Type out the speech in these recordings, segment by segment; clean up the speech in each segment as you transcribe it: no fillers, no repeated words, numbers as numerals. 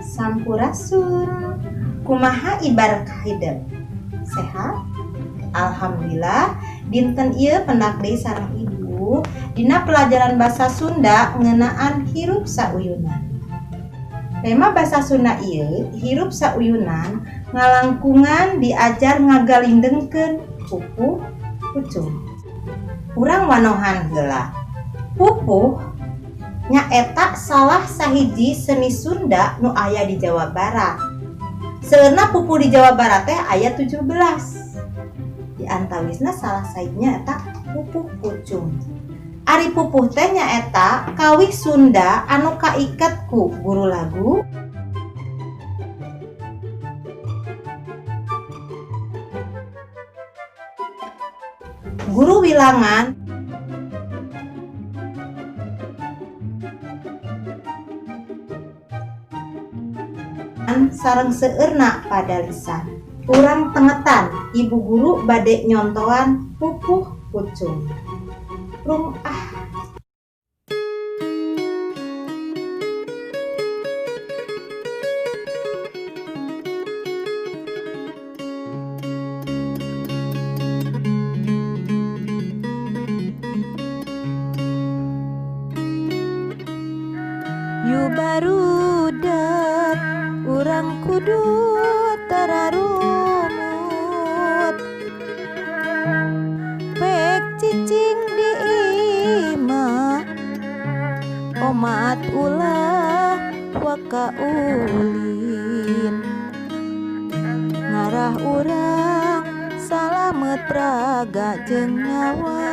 Sampurasun. Kumaha ibar kahidep? Sehat? Alhamdulillah, dinten ieu pendak deui sareng ibu dina pelajaran bahasa Sunda ngeunaan hirup sauyunan. Tema bahasa Sunda ieu hirup sauyunan ngalangkungan diajar ngagalindengkeun pupuh pucung. Urang wanohan heula. Pupuh nyaeta salah sahiji seni Sunda nu aya di Jawa Barat. Seueurna pupuh di Jawa Barat teh aya 17. Di antawisna salah sahijina eta pupuh pucung. Ari pupuh teh nyaeta kawih Sunda anu kaiket ku guru lagu, guru wilangan, sareng seueurna padalisan. Urang tengetan ibu guru bade nyontoan pupuh pucung. Rung ah. Yu barudak urang kudu tararumut, pek cicing di imah omat ulah waka ulin, ngarah urang salamet raga jeung nyawa.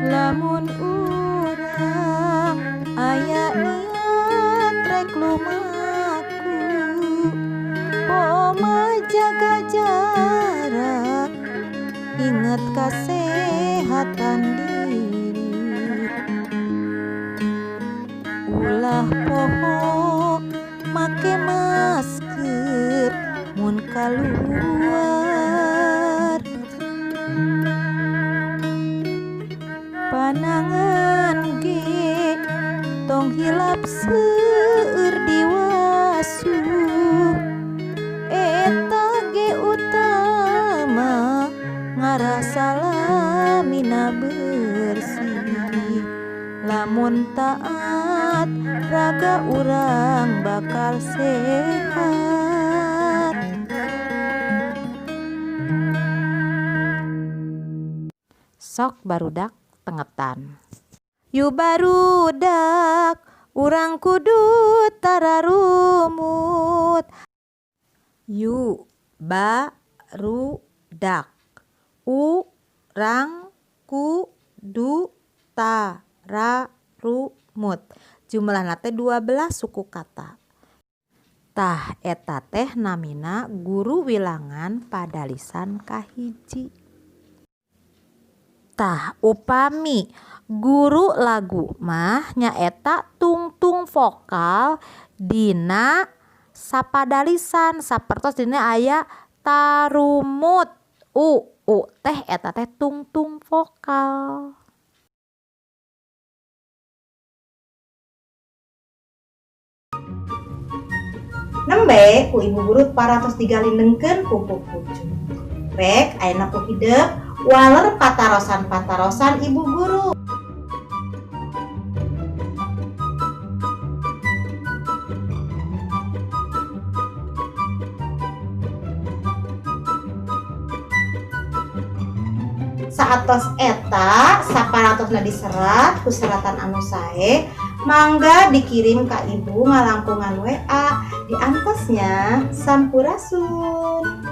Lamun urang aya niat rek lumaku, poma jaga jarak inget kasehatan diri, ulah poho make masker mun kaluar, panangan ge tong hilap seueur diwasuh, eta ge utama ngarah salamina bersih, lamun taat raga urang bakal sehat. Sok barudak tengetan. Yu barudak urang kudu tararumut. Yu barudak urang kudu tararumut. Jumlahna teh 12 suku kata. Tah eta teh namina guru wilangan padalisan kahiji. Tah upami guru lagu mah nyaeta tungtung vokal dina sapadalisan sapertos dina aya tarumut u u teh eta teh tungtung vokal. Nembe ku ibu guru parantos digalindengkeun pupuh pucung. Rek ayeuna ku hidep waler patarosan-patarosan ibu guru. Saatos eta saparatosna diserat ku seratan anu sae, mangga dikirim ka ibu ngalangkungan WA diantosnya. Sampurasun.